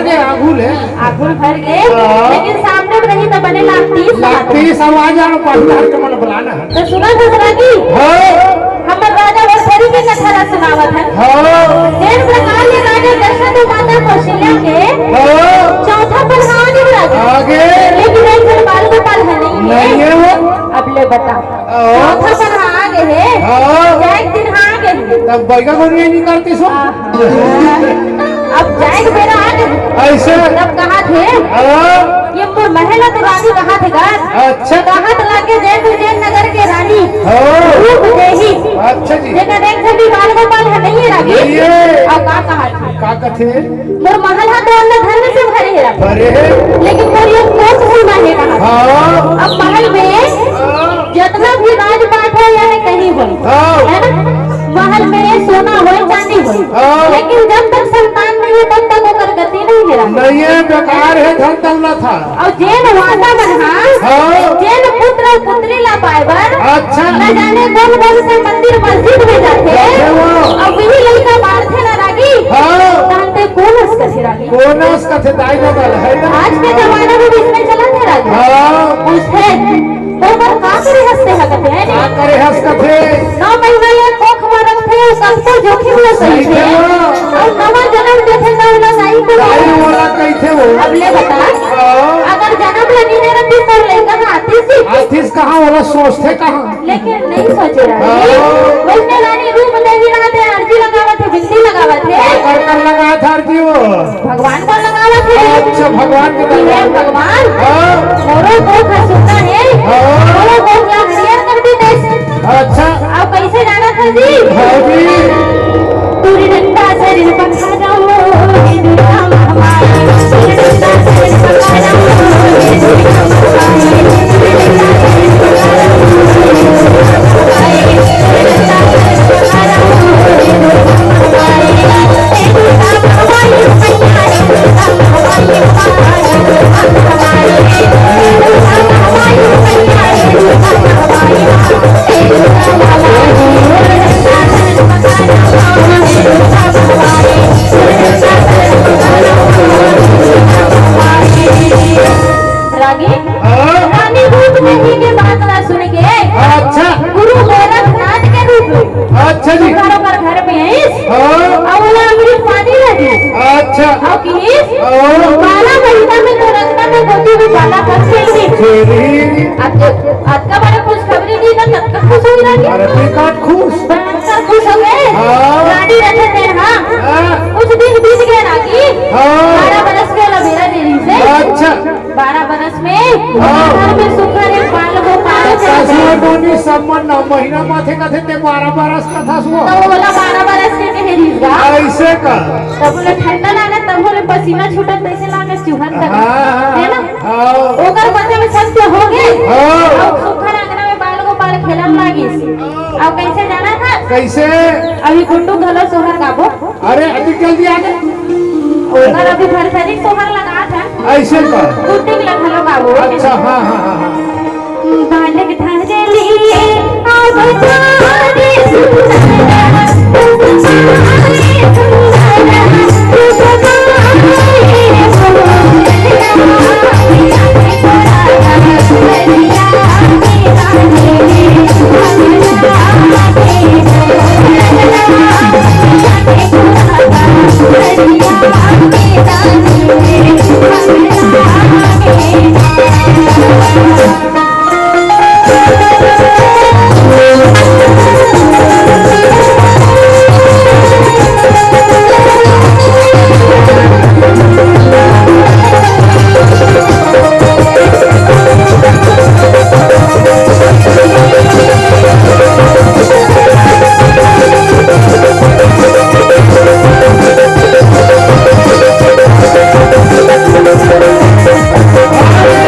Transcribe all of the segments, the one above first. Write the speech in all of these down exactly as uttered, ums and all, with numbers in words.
के आगू ले। आगू भर के, हाँ। लेकिन सामने में रही तो बने लागती। लागती, सब आ जाना, पहला के मन बुलाना है। तो सुना था रागी? हाँ। हमर राजा भरथरी के कथा ला सुनावत है। हाँ। जेन प्रकार ले राजा दशरथ माता कौशल्या के हाँ। चौथा पलहा आगे राजा। आगे। लेकिन एक जन बाल गोपाल है नहीं। नहीं है वो। अब ले बता। हाँ। चौथा पलहा आगे है। हाँ। क्या एक दिन हाँ आगे है। तब बैगा गोरिया निकालती सो। हाँ। अब जाए के बेरा आ गए। ऐसे? तब कहा थे हाँ। कि मोर महल तो रानी कहा थे घर। अच्छा। कहा तो लागे जय उज्जैन नगर के रानी। हाँ। रूप देही। अच्छा जी। जेकर एक जन भी बाल गोपाल है नहीं है रानी। नहीं है। अब का कहा थे? का कथे? मोर महल हा तो अन्न धन से भरे है रानी। भरे है। लेकिन मोर ये कोख सुना है कहा। हाँ। अब महल में हाँ। जितना भी राजपाट हो या कहीं हो, हाँ। है ना? महल में सोना होय, चांदी होय, हाँ। लेकिन जब तक संतान नहीं है, तब तक ओकर गति नहीं है राजा। नहीं है, बेकार है धन दौलत हा। और जेन वादा मन हा, हाँ। जेन पुत्र और पुत्री ला पाए बर, अच्छा। न जाने कौन कौन से मंदिर मस्जिद में जाथे, जाथे वो। और वही लड़का बाढ़थे ना रागी, हाँ। तहन ते कोन अस कथे रागी? कोन अस कथे दाई लगल है ना? आज के जमाना में भी इसमें चलत है रागी। हाँ। पूछे, तो ओकर का करे हंसते हकत है? का करे हंस कथे? नौ महीना ले कोख में रखथे, सबको जोखिम में सही सही थे। थे। और नवा जन्म देथे, तो ओला दाई को दाई वाला कहिथे वो। अब ले बता, हाँ। अगर जन्म ले नहीं रहती, तो लइका ना आतीस ही। आतीस कहाँ, वाला सोचथे कहाँ? लेकिन नहीं सोचे रानी। हाँ। वैष्णो रानी रूप देवी रहत है, अर्जी लगावत है, बिनती लगावत है। कर कर लगा था अर्जी वो। भगवान को लगावत है। अच्छा, भगवान के कि हे दरबार में। भगवान, हाँ। मोरो को खसुता है, हाँ। मोरो को क्या हरियर कर दी देश। अच्छा। अब कैसे जाना था जी? हाँ जी। तुरी डंडा से रिन पखा जाओ, दुर्गा महामारी। तुरी डंडा से रिन पखा जाओ, दुर्गा महामारी। रागी, हाँ? रानी रूप देवी के बात ला सुन के अच्छा। गुरु गोरखनाथ के रूप में अच्छा जी। ओकर, ओकर घर में आइस। हाँ। अउ ओला अमृत पानी ला दिस। अच्छा। अउ किहिस, हाँ। बारह महीना में नवरत्न में गोदी में बाला कर खेल दी। खेली। अब तो अतका बड़े खुशखबरी दी ना, ततका खुश हो गया। अरे, बेकार खुश। बड़ा खुश हो गए। हाँ। रानी रखे थे, हाँ। हाँ। कुछ दिन बीत गए रागी। हाँ। बारह बरस के वाला बेरा दे रही से। अच्छा। बारह बरस में हाँ। घर में सुखर एक बाल गोपाल सासुआ। डोनी सम्मान ना महीना माथे कथे ते बारह बरस का था सुआ। तो बोला बारह बरस के कहे रीस गा। ऐसे का? तब बोले ठंडा लागे, तब बोले पसीना छूटत, तैसे लागे चूहन तक। हाँ, हाँ, है ना? हाँ। ओकर बदले में सत्य हो गए। हाँ। और सुखर अंगना में बाल गोपाल खेलम लागिस। अब कैसे जाना था? कैसे? अभी गुड्डू घलो सोहर गाबो। अरे, अभी जल्दी आ गए। ओकर अभी भरसरी सोहर लगा था। ऐसे का? गुड्डू के लखलो गाबो। अच्छा, हाँ, हाँ, हाँ, हाँ। बालक धारे लिए अवतार सुंदर।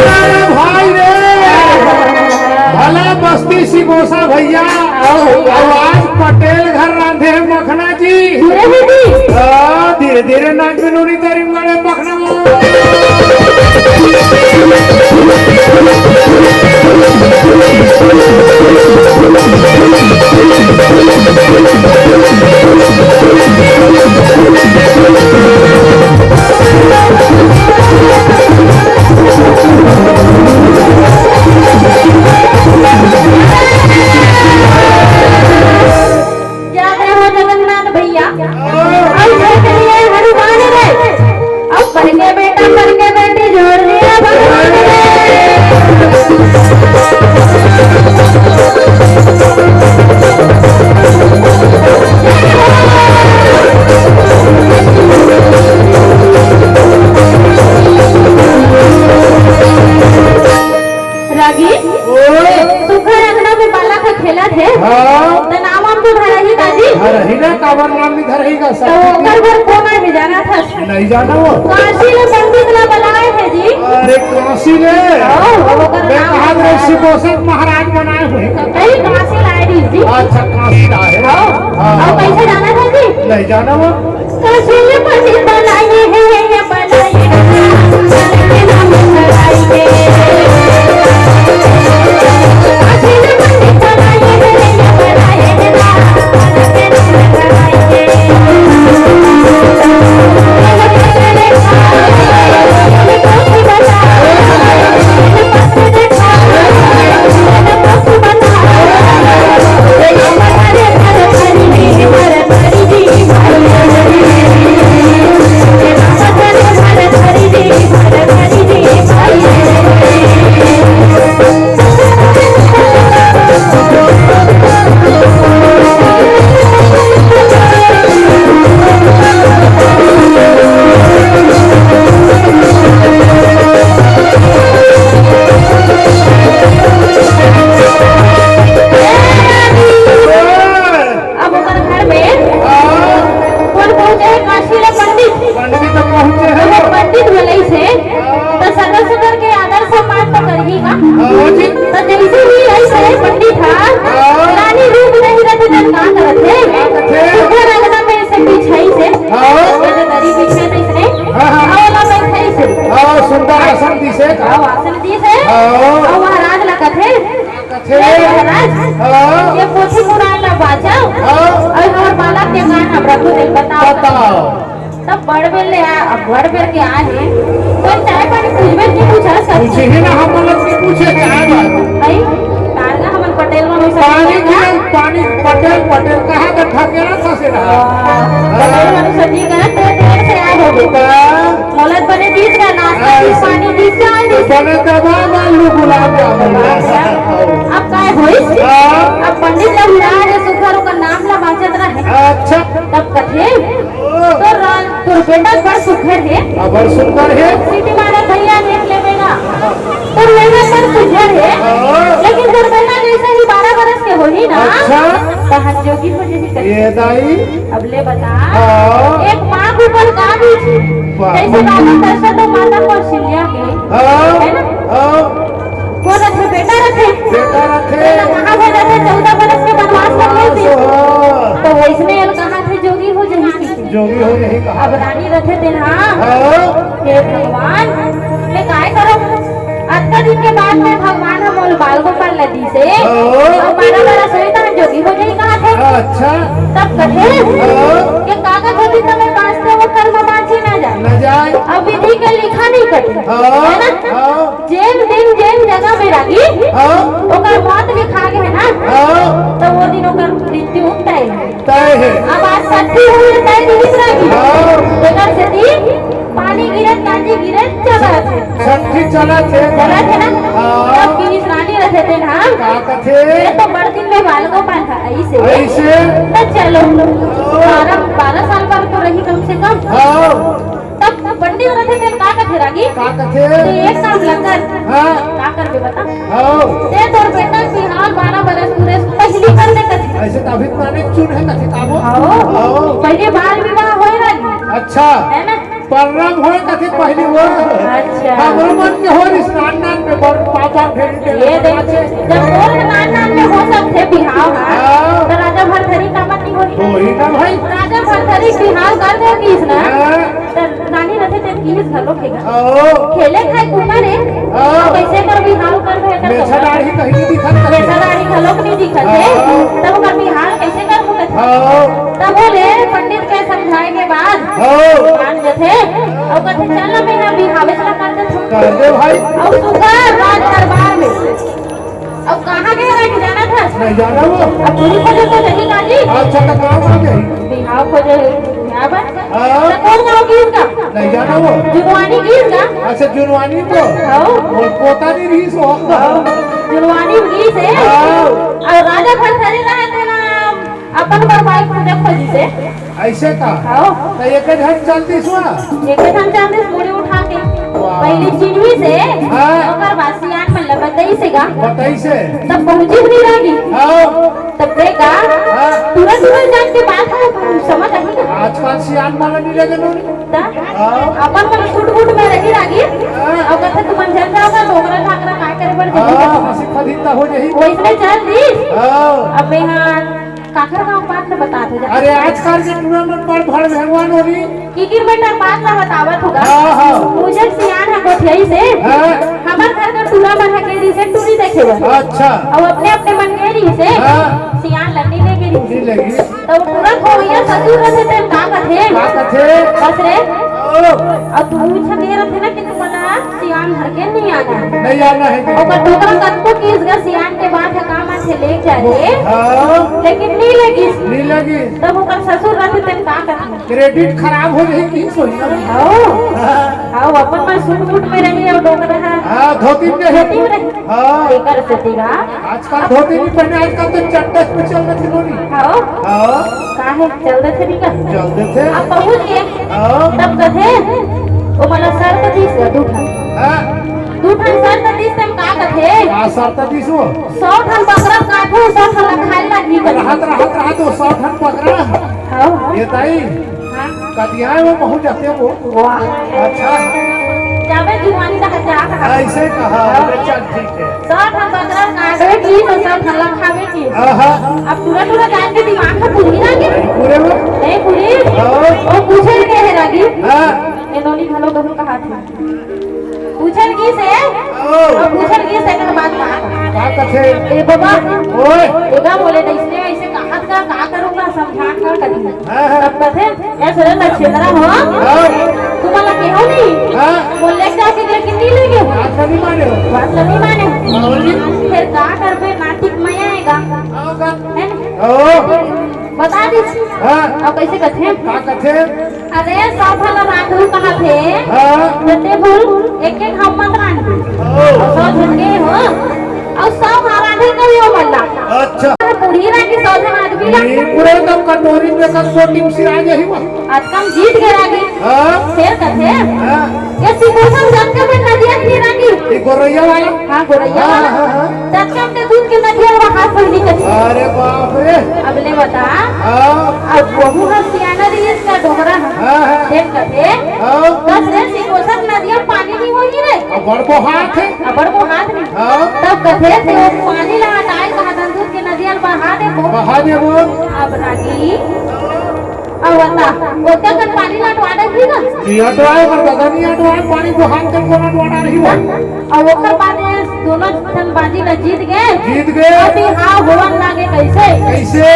अरे भाई रे, भला बस्ती सिगोसा भैया, अउ आज पटेल घर रांधे हे मखना जी। धीरे धीरे। आ, धीरे धीरे नाच में नूनी तेरी मड़े मखना। करके बेटी जोड़ दिया भगवान ने। रागी, ओए। सुघर अंगना में बालक ह खेलत हे। हाँ। त नाम वाम तो धरही दादी। धरही ना, काबर नाम नहीं धरही का, तो ओकर बर कोन आए हे, जानत हस? नहीं जाना वो। काशी ले पंडित ला बलाए हे जी। अरे काशी ले? हाँ, ओकर मैं नाम कहा रे, है। सुपोषक महाराज बनाए हुए का? नहीं, काशी लाए रहिस जी। अच्छा, काशी लाए। हाँ। हाँ। अउ कैसे जाना था जी? नहीं जाना वो। काशी ले पंडित बलाए हे, ये बलाए हे। अब ओकर घर में कौन पहुंचे हे? काशी ले पंडित। पंडित तो पहुंचे हे। अगर पंडित बोले से, तो सगर सगर के आदर सम्मान तो करही का? हाँ जी। तो जैसे ही ऐसे पंडित हा, हाँ। रानी रूप नहीं रहते तब का करत हे? का करत हे? सुघर अंगना में से बिछाई से, हाँ। जैसे दरी बिछे तैसने, हाँ, हाँ। अउ ओला बैठाई से। हाँ, सुंदर आसन दिसे। हाँ, आसन दिसे। हाँ। अउ महाराज ला कथे, कथे। "हे महाराज, हाँ। ये पोथी पुराण ला बांचव, हाँ। अउ हमर बालक के का नाम रखहू तेला बताव।" बताव। तब बड़ बेर ले आ, अब बड़ बेर के आए हे, कोई चाय पानी पूछबे नहीं पूछा, सब पूछे ही ना, हम लोग नहीं पूछे, क्या बात? भाई, तारगा हमन पटेल मन से पानी पूछा। पीने, पानी पटेल, पटेल कहाँ का ठकेला था से रहा? हाँ, पटेल मन से ठीक है, तो देर से आए हो गए। हाँ। मोला बने दिस का नाश्ता दिस, पानी दिस, चाय दिस। बने कबाब, आलू, गुलाब जामुन। अब काय होइस? हाँ। अब पंडित ला बुलाए हे, सुघर ओकर नाम ला बांचत रहे। अच्छा। तब कथे, ओ। तोर रा-, तोर बेटा बड़ सुघर हे। हाँ, बड़ सुघर हे। सीटी मारा भैया देख लेबे ना। तोर लइका बड़ सुघर हे। हाँ। लेकिन तोर बेटा जैसे ही बारह बरस के होही ना, अच्छा। तहन जोगी हो जाही कथे। ये दाई। अब ले बता, हाँ। एक माँ के ऊपर का बीती? वाह। जैसे राजा दशरथ अउ माता कौशल्या के, हाँ। है ना? हाँ। वो रथे, बेटा रथे। बेटा रथे। तो कहाँ भेजा थे? चौदह बरस के वनवास करने से। हाँ। तो वैसने एला कहा थे, जोगी हो जाही। जोगी हो जाही कहा। अब रानी रथे तेन, हाँ। हाँ। हे भगवान, मैं काय करब? अतका दिन के बाद में भगवान ह मोला बाल गोपाल ला दिस हे। हाँ। अउ बारह बरस होही त जोगी हो जाही कहा थे। अच्छा। तब कथे हाँ। कि कागज होती त मैं बांचते, वो कर्म बांची ना जाए। ना जाए। अब विधि के लिखा नहीं कटे। हाँ। है ना? हाँ। जेन दिन जेन जगह में रागी, हाँ। ओकर मौत लिखा गे हे ना, हाँ। त वो दिन ओकर मृत्यु तय हे। तय हे। अब आज सट्ठी होही त तय दिहिस रागी। हाँ। तेकर सेती पानी गिरे, कांजी गिरे, चलत हे। सट्ठी चलत हे। चलत हे ना? हाँ। तब किहिस रानी रथे तेन, हाँ। का कथे? ये तो बड़ दिन में बाल गोपाल ह, अइसे। अइसे? त चलो। हाँ। बारह, बारह साल बर तो रही कम से कम। हाँ। तब पंडित रथे तेन का कथे रागी? का कथे? ते एक काम ला कर। हाँ। का करबे बता? हाँ। ते तोर बेटा के बिहाव बारह बरस पूरे पहिली कर दे कथे। अइसे त अभी पुराने चुन हे कथे काबो। हाँ। हाँ। पहिले बाल विवाह होय रागी। अच्छा। है ना? परनम होय कथे पहिली वो। अच्छा। हमरो मन के होय रिहिस नान नान में बड़ पापा फेरी दे। ये देख, जब तोर नान नान में हो सकथे बिहाव, हाँ। हाँ। त राजा भरथरी काबर नहीं होही? होही ना भाई। राजा भरथरी बिहाव कर दे किहिस ना। हाँ। त रानी रथे तेन किहिस घलो के गा। आओ। खेले खाए कुकर हे। आओ। कइसे कर बिहाव कर दे कर मेछा दाढ़ी कहीं नहीं दिखत करे। मेछा दाढ़ी घलो के नहीं दिखत हे। आओ। तब ओकर बिहाव कइसे कर सकत हे? आओ। तब बोले पंडित के समझाए के बाद आओ। मान जथे। अउ कथे, "चल ना, मैं ना बिहावे चला कर देथों।" कर दे भाई। अउ सुघर राज दरबार में। अब कहाँ गे रागी, जानत हस? नहीं जाना वो। अब टूरी खोजे तो नहीं काजी। अच्छा, त गाँव आ गई। बिहाव खोजे, बिहाव बर। हाँ। त कोन गाँव गिस गा? नहीं जाना वो। जुगवानी गिस गा। से जुनवानी तो? हाँ। मोर पोता नहीं रहिस हो। हाँ। जुनवानी रहिस हे। हाँ। अउ राजा भरथरी रहे तेला अपन बर बाई खोजे खोजिस हे। अइसे का? हाँ। त एके झन चल दिस वा? एके झन चल दिस मुड़ी उठा के। वाह। पहिली चिन्हिस हे, हाँ। ओकर बाद सियान मन ला बतइस हे गा। बतइस हे। तब पहुँचिस नहीं रागी। हाँ। तब देखा, हाँ। तुरंत तुरंत जान के बात हे, समझ आही ना? आजकल सियान मन नहीं लगे नोनी। त हाँ। अपन मन सूट बूट में रही रागी। हाँ। अउ कथे तुमन झन जाव गा, डोकरा घाघरा काय करे बर जही हाँ, कथे। हंसी फदित्ता हो जही। वइसने चल दिस। हाँ। अब मैं हा काखर गाँव बात में बतात हो जा। अरे आजकल के टूरा मन बड़ भड़ भगवान हो रही। किकिर बेटा बात ला बतावत होगा। हाँ, हाँ। मुझे सियान हा गोठियाइस हे। हाँ। हमर घर का टूरा मन हा गे रहिस हे टूरी देखे बर। अच्छा। अउ अपने अपने मन गे रहिस हे। हाँ। सियान ला नहीं ले गे रहिस। नहीं ले गे। त ओ टूरा खोइया ससुर रथे तेन का कथे? का कथे? बस रे। ओ। अउ तू पूछा दे रथे ना कि तुमन ला सियान धर के नहीं आना हे। नहीं आना हे। ओकर डोकरा कतको किहिस गा सियान के बात हे का मन से ले जा रे। हाँ। लेकिन नहीं ले गिस। नहीं ले गिस। तब ओकर ससुर रथे तेन का कथे? Credit खराब हो जाही कि सोई ना। हाँ। हाँ। हाँ, अपन मन सूट बूट में रही अउ डोकरा हा। हाँ, धोती में रही। धोती में रही। हाँ। एकर सेती गा। आजकल धोती नहीं पहने, आजकल तो चड्डा में चल रहे थे नोनी। हाँ। हाँ। काहे चल रहे थे नहीं का? चल रहे थे। अब पहुँच गे। हाँ। तब कथे, ओ मन ला शर्त दिस गा दू ठन। हाँ। दू ठन शर्त दिस तेन का कथे? का शर्त दिस हो? सौ ठन बकरा काटहूँ, सौ ठन ला खाए ला नहीं कथे। रहत, रहत, रहत, ओ सौ ठन बकरा। हाँ। ये ताई, हाँ। कदियाए में पहुँच जाते हो। वाह। अच्छा। जाबे जुआनी तक जा कहा। अइसे कहा, हाँ। चल ठीक हे। सौ ठन बकरा काटबे की, त सौ ठन ला खाबे की। आहा। अब टूरा टूरा जान के दिमाग में पूरी ना के। पूरे में? नहीं पूरी। हाँ। ओ पूछे के हे रागी। हाँ। ये नोनी घलो गहू कहा थी। पूछन की से? ओ। अब पूछन की से कर बात बात। का कथे? ए बाबा। ओए। एगा बोले त इसने ऐसे कहा का, का करूँगा समझा का करी। हाँ, हाँ। तब कथे, "ए सुरे लछेंदरा हो, हाँ। तुमन ला केहो नहीं? हाँ। मोर लेके जाके लेकिन नहीं लेगे हो। बात ला नहीं माने हो। बात ला नहीं माने हो। हाँ, बोलिए। फिर का करबे, नातिक मया आएगा।" आओ का? है ना? ओ। बता दी। हाँ। अब कैसे कथे? का कथे? अरे, सौ ठन राखू कहा थे। हाँ। जते बोल, एक एक हम मत रांध। ओ। सौ झन के हो। अउ सौ हा रांधे कभी हो मल्ला। अच्छा। पूरी रांधी सौ झन आदमी ला। ये पूरे एकदम कटोरी में का कोटिंग सिरा जाही वो। आज कम जीत गए रागी। हाँ। फिर कथे। हाँ। ये सिकोसन जब के मैं नदिया की रागी। ये गोरैया वाला? हाँ, गोरैया हाँ, वाला। हाँ, हाँ। जब के हमने दूध के नदिया वो हाथ पर नहीं कथी। अरे बाप रे। अब ले बता। हाँ। अब वहू हर सियाना रही इसका डोकरा है। हाँ, हाँ। देख कथे। हाँ। बस रे सिकोसन नदिया पानी नहीं होही रे। अब्बड़ बोहात हे। अब्बड़ बोहात नहीं। हाँ। तब कथे ते वो पानी ला हटाए कहा दूध के नदिया ला बहा दे वो। बहा दे वो। अब रागी। अब बता, ओतका कन पानी ला अटवा डरही ना? जी, अटवाए बर दादा नहीं अटवाए, पानी बोहात कन कोन अटवा डरही वो। अउ ओकर बाद ये दोनों ठन बाजी ला जीत गए। जीत गए। अभी हाँ होवन लागे कैसे? कैसे?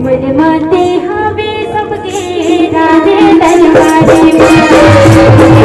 मन माते हवे सबके राजे दरबारे में।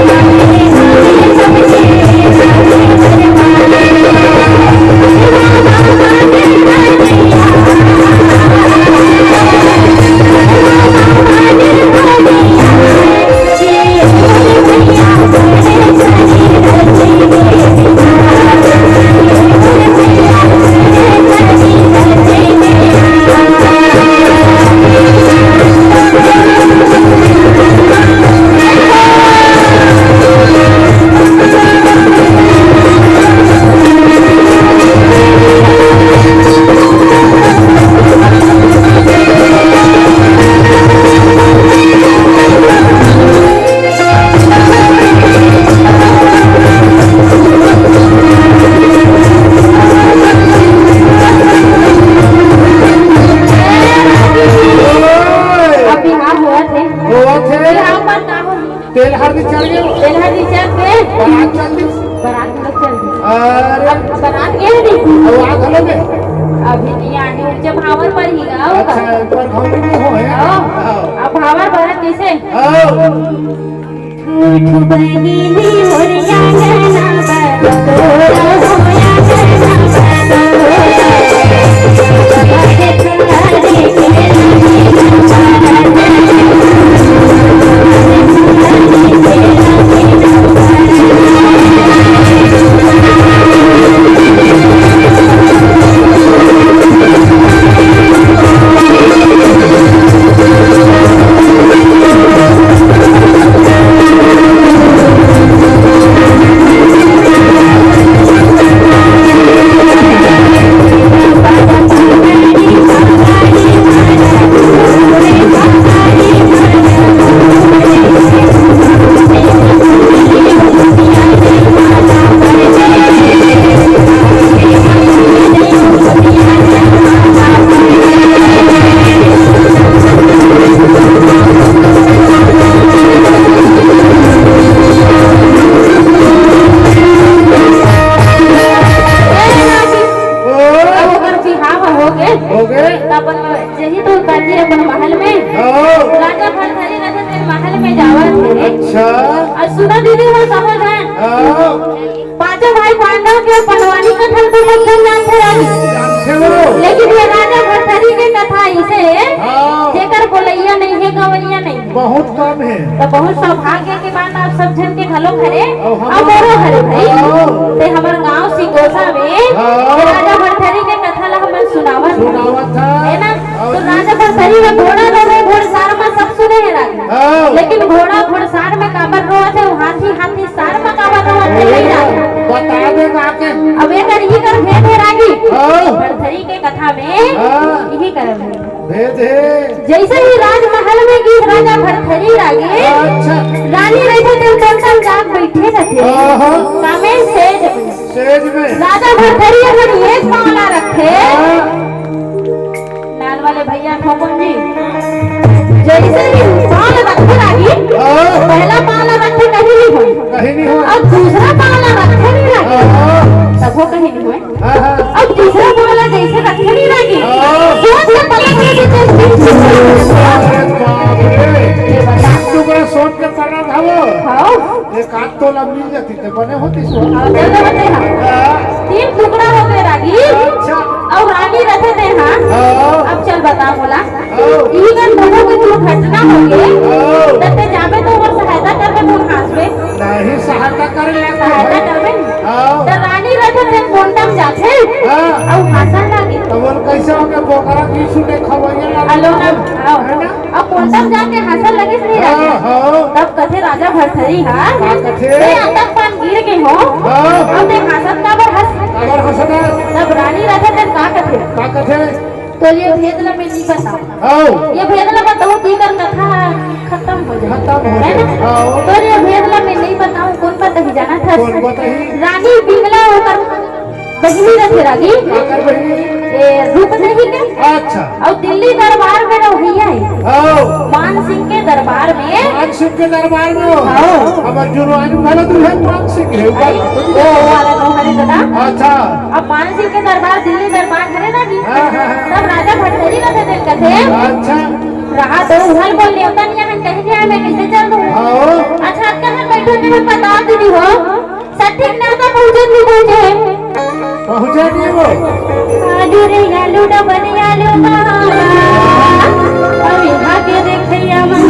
अब बिहाव होवत हे। होवत हे। बिहाव पर का होही? तेल हरदी चढ़ गे। तेल हरदी चढ़ गे। बारात चल दिस। बारात में चल दिस। अरे। अब बारात गे नहीं। अब आ घलो में। अभी नहीं आने, ऊंचे भावर पर ही गा, होगा। अच्छा, पर घमंडी नहीं हो, है? हाँ। हाँ। अब भावर बारात कैसे? हाँ। उठ बहिनी मोर आंगना बा, तोरा हो आंगना बा, तोरा। तो दीदी हो, समझ है? हाँ। पांचों भाई पांडव के पंडवानी कथा ल तो सब झन जानथे रागी। जानथे वो। लेकिन ये राजा भरथरी के कथा इसे, हाँ। जेकर बोलैया नहीं है, गवैया नहीं है। बहुत कम है। तो बहुत सौभाग्य के बात आप सब झन के घलो हरे, अउ हमर अउ मोरो हरे भाई। हाँ। ते हमर गांव सिगोसा में हाँ। राजा भरथरी के कथा ला हमन सुनावत हन। सुनावत हन। है ना? तो राजा भरथरी में घोड़ा रोवे, घोड़सार में सब सुने हे रागी। हाँ। लेकिन घोड़ा घोड़सार में काबर रोवत हे, हाथी हाथी सार में काबर रोवत हे, नहीं जाने। बता दे ना के। अब एकर इही कर भेद हे रागी। हाँ। भरथरी के कथा में हाँ। इही कर भेद। भेद हे। जैसे ही राजमहल में गीस राजा भरथरी रागी, अच्छा। रानी रहिथे तेन चंचल जाग बैठे रहिथे। हाँ, हाँ। कामे सेज में। सेज में। राजा भरथरी अपन एक पाँव ला रखथे। हाँ। लाल वाले भैया ठोकन जी, जैसे ही पाँव ला रखथे रागी, हाँ। पहला पाँव ला रखथे, कहीं नहीं होय। कहीं नहीं होय। अब दूसरा पाँव ला रखथे नहीं रागी, हाँ। तभो कहीं नहीं होय। हाँ, हाँ। अब तीसरा पाँव ला जैसे रखथे नहीं रागी, हाँ। सोच के पलक में से जैसे अरे बाप रे। ये बता। टुकड़ा सोच के पलक हवो। हाँ। एक आध तोला मिल जाती तो बने होती सोना। बने होते हैं। हाँ। तीन टुकड़ा होते रागी। अच्छा। अउ रानी रहिथे तेन हा। हाँ। अब चल बता मोला। हाँ। इही कन दोनों के दुर्घटना हो गे। हाँ। त ते जाबे तो ओकर सहायता करबे, मोर हाथ में। नहीं, सहायता करे ला तो सहायता भाई। करबे न। हाँ। त रानी रहिथे तेन कोंटा म जाथे। हाँ। अउ हाँसन लागे। त बोल कैसे हो गया बोकरा की सुने खवैया ला। अलो ना, हाँ। है ना? अब कोंटा म जाके हाँसन लगिस नहीं हाँ, राजा। हाँ। तब कथे राजा भरथरी हा, का कथे? "ते अतक पान गिर गे हो, हाँ। अब ते हाँसत काबर हस?" काबर हँसत हस? तब रानी रहिथे तेन का कथे? का कथे? "तो ये भेद ला मैं नहीं बताऊँ। हाँ। ये भेद ला बताऊँ, तीकर कथा खत्म हो जाए।" खत्म हो है जाए। ना? हाँ। "तो ये भेद ला मैं नहीं बताऊँ, कोन बताही जानत हस?" कोन बताही? रानी बिमला ओकर बहिनी रथे रागी। काकर बहिनी? ए, रूपदेही के। अच्छा। अउ दिल्ली दरबार में रहोइया हे। हाँ। मान सिंह के दरबार में। मान सिंह के दरबार में हो। हाँ। हमर जुनवानी वाला तो है मान सिंह है, ऊपर। आई, ओ, ओ वाला तो हरे दादा। अच्छा। अब मान सिंह के दरबार दिल्ली दरबार हरे रागी। हाँ, हाँ, हाँ। तब राजा भरथरी रथे तेन कथे। अच्छा। रहा तो उहल बोल लेवता नहीं है, कहीं नहीं आए, मैं कैसे चल दूँ? हाँ। अच्छा, अतका हन बैठो, मैं बता दीदी हो। सठिक नेवता पहुँचे नहीं पहुँचे? पहुँचे नहीं वो। आलू रे आलू, डबल आलू मामा। अभी भागे देखैया मन,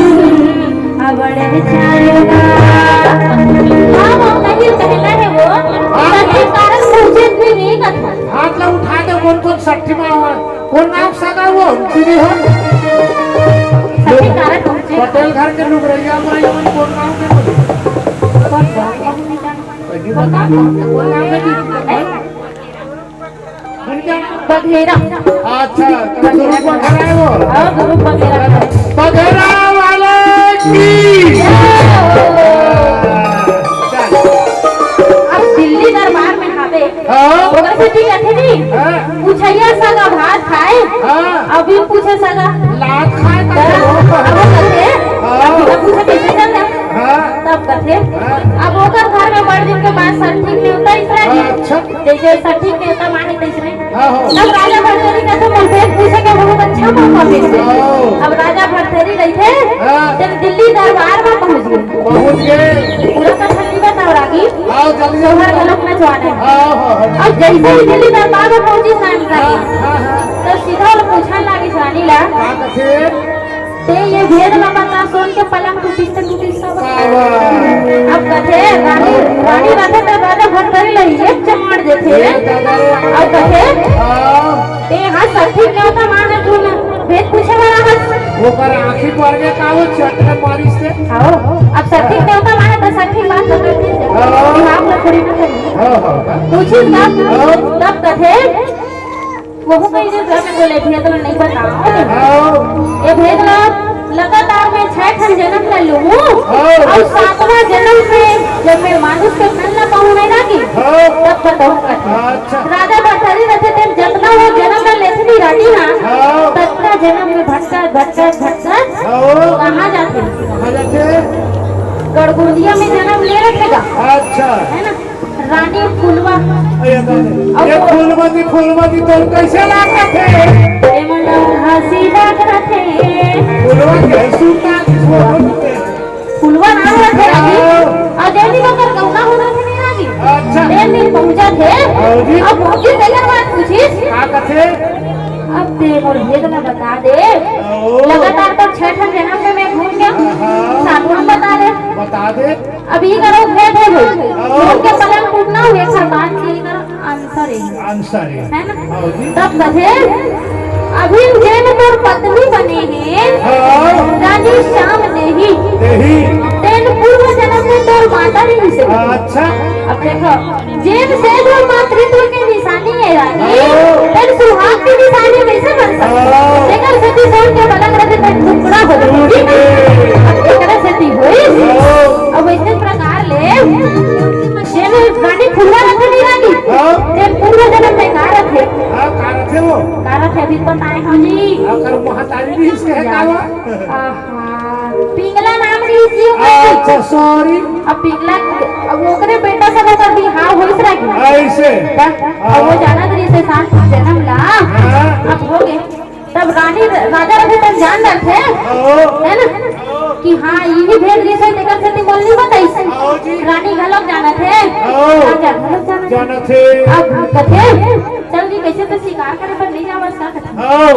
अबड़े चालू बा। हाँ, वो नहीं कहना है वो। हाँ। सठिक कारण पहुँचे नहीं, नहीं कथा। हाथ ला उठा दे, कौन कौन सठिक में हुआ? कौन नाम सगा वो? दीदी हो? सठिक कारण पहुँचे। पटेल घर के लोग रहिया माई, कौन नाम के बोले? पहली बार नाम के बोलना है कि बघेरा। अच्छा, तो गुरु बघेरा है वो। हाँ, गुरु बघेरा। बघेरा वाले की। चल। अब दिल्ली दरबार में हावे। हाँ। ओकर से ठीक है, ठीक? हाँ। पूछैया सगा भात खाए। हाँ। अभी पूछे सगा। लात खाए का हाँ, तो। अब वो कथे। हाँ। अब बिना पूछे कैसे चल जाए? हाँ। तब कथे। हाँ। अब ओकर घर में बड़ दिन के बाद सठिक नेवता इस तरह की। अच्छा। जैसे सठिक नेवता माने तैसने। हाँ, हाँ। तब राजा भरथरी कथे, "मोर भेद पूछे के बहुत अच्छा मौका मिल गया।" हाँ। अब राजा भरथरी रहिथे, हाँ। जब दिल्ली दरबार में पहुँच गए। पहुँच गए। पूरा कथा नहीं बताओ रागी। हाँ, जल्दी, जल्दी। शहर घलोक में जवान है। हाँ, हाँ, हाँ। अब जैसे ही दिल्ली दरबार में पहुँची रानी रानी, हाँ, हाँ। तो सीधा वो पूछन लागिस रानी ला, का कथे? "ते ये भेद ला बता, सोन के पलंग टूटिस त टूटिस सब।" का बात? अब कथे, रानी, रानी रथे त राजा भरथरी ला एक चमाड़ देथे। ये दादा रे। अब कथे, हाँ। "ते हा सठिक नेवता माने तू ना, भेद पूछे वाला हस।" ओकर आँखी पर के का वो चटने मारिस से? आओ, अब सठिक नेवता माने त सठिक बात बताथे। हाँ। हम लोग थोड़ी ना करेंगे। हाँ, हाँ, हाँ। पूछिस तब, हाँ। तब कथे, वहू कही जे घर में बोले, "भेद ला नहीं बताओ।" हाँ। ये भेद ला लगातार मैं छह ठन जन्म ले लूँ हाँ। और सातवां जन्म में जब मैं मानुष के तन ला पाऊँ मैं ना कि हाँ। तब बताऊँ। अच्छा। राजा भरथरी रथे तेन जतना वो जन्म ला लेथे नहीं रानी ना, हाँ। ततना जन्म में भटकत, भटकत, भटकत हाँ। कहाँ जाथे? कहाँ जाथे? गड़गोंदिया में जन्म ले रखेगा। अच्छा। है ना? रानी फुलवा। अरे दादा, अउ ये वो फुलवा जी, फुलवा जी तो कैसे लागत हे? ए मन हंसी लागत हे। फुलवा के सूता की फुलवा के। फुलवा नाम रखे रानी। हाँ। अउ और भेद में बता दे। ओ। लगातार तो छह ठन जन्म में मैं घूम के हाँ। सातवां बता दे। बता दे। अब ये करो, भेद है भाई। ओ। घूम के पलंग टूटना हुए था, बात ये करो, आंसर है। आंसर है। है ना? हाँ जी। तब कथे, अभी जेन तोर पत्नी बने हैं, हाँ। रानी श्याम देही। देही। तेन पूर्व जन्म में तोर माता रहिस हे। अच्छा। अब देखो, जेन सेज मातृत्व के निशानी है रानी, हाँ। तेन सुहाग के निशानी कैसे बन सकता? हाँ। जेकर सेती सोन के पलंग रखे, तेन टुकड़ा हो जाए। टूट गए। अब एकरा सेती होई। हाँ। अब इस प्रकार ले, जेन रानी फुल्ला रखे नहीं रानी, हाँ। तेन पूर्व जन्म में का रखे? हाँ, का रखे वो? का रखे अभी बताए हम जी। हाँ, कर महतारी भी इसके है का वो? आहा, पिंगला नाम रहिस जी ओकर। अच्छा, सॉरी। अब पिंगला, अब ओकरे बेटा सब ओकर बिहाव होइस रहिस। ऐसे? त अब वो हाँ। जानत रहिस हे सात जन्म ला। हाँ। अब हो गे। तब रानी, राजा रहिथे तब जान डरथे। हाँ। है ना? कि हाँ, इही भेद रहिस हे, तेकर सेती मोला नइ बताइस। हाँ जी। रानी घलोक जानत हे। हाँ। राजा घलोक जानत हे। जानत हे। अब कथे, चल जी, कैसे तो शिकार करे बर नइ जावस का कथे। हाँ।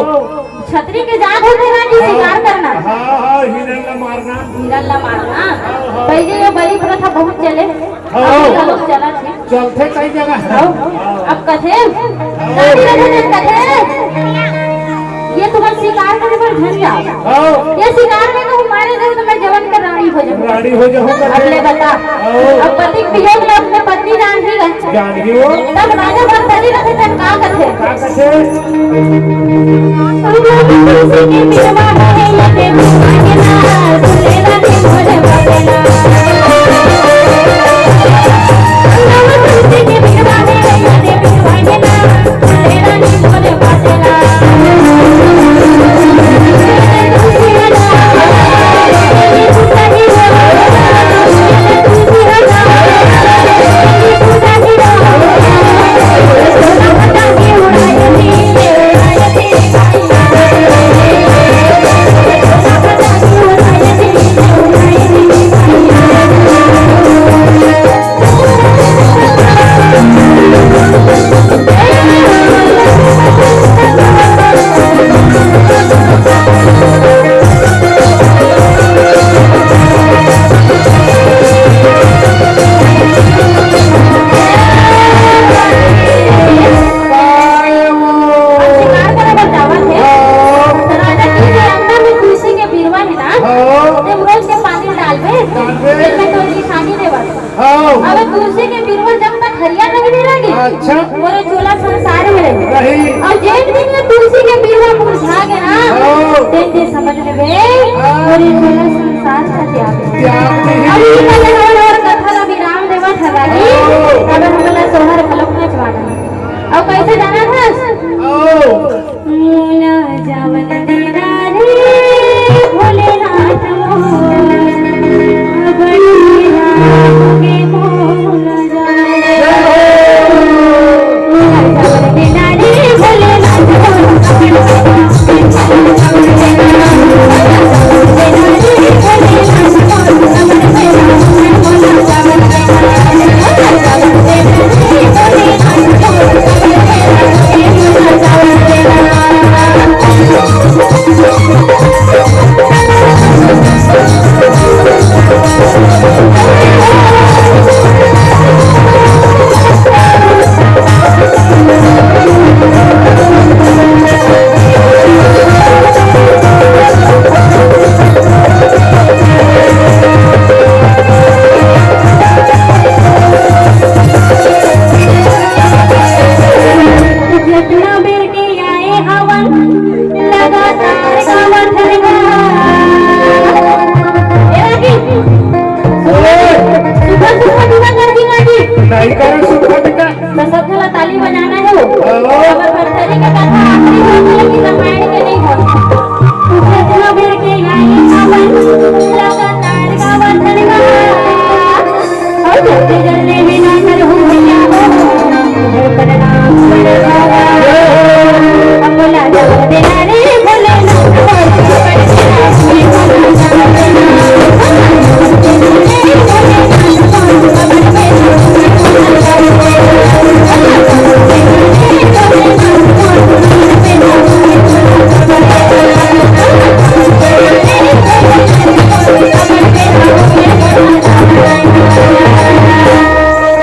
छतरी के जात होथे ना जी, हाँ, शिकार करना। हाँ, हाँ, हिरन ला मारना। हिरन ला मारना। हाँ, हाँ। पहले ये बलि प्रथा बहुत चले, हाँ। अभी घलोक चलत हे। चलथे कई जगह। हाँ। अब कथे, हाँ। शादी रथे तो कथे, ये तुम्हार शिकार करे बर झन जाओ। हाँ। ये शिकार में कहूँ मारे जाओ तो मैं जवन कर रानी हो जाऊँ। रानी हो जाऊँ। अब ले बता। हाँ। अब पति के वियोग में अपने पत्नी रानी रहे। जानही वो। तब राजा भरथरी रथे तब का कथे? का कथे? शिकार करे बर जावत हे। हाँ। तो राजा के अंगना में तुलसी के बिरवा हे ना, हाँ। ते रोज के पानी डालबे, डालबे। तेन में तो निशानी देवत। हाँ। अब तुलसी के बिरवा जब तक हरियर नहीं, नहीं रही, अच्छा। मोरे झोला संसार में रही। रही। और जेन दिन ये तुलसी के बिरवा मुरझा गे ना, हाँ। तेन दिन समझ लेबे, हाँ। मोरे झोला संसार का त्याग। त्याग नहीं। अभी पहले और, और कथा ला विराम देवत हन रानी। हाँ। अब हमला सोहर घलोक नचवाना हे। अब कैसे जाना था? हाँ। मोला जावन देना रे भोलेनाथ मोर, बड़ी रात के मोला जावन। मोला जावन देना रे भोलेनाथ मोर। जितना बेर के आए हवन, लगातार गावत हन गा। ए रागी, सुबह, सुबह, सुबह, सुबह कर दी रागी। नहीं करे सुबह बेटा। तो सब झला ताली बजाना हे वो। हाँ। अगर भरथरी के कथा आखिरी हो गई कि रामायण के नहीं हो। जितना बेर के आई हवन, लगातार गावत हन गा। और जल्दी, जल्दी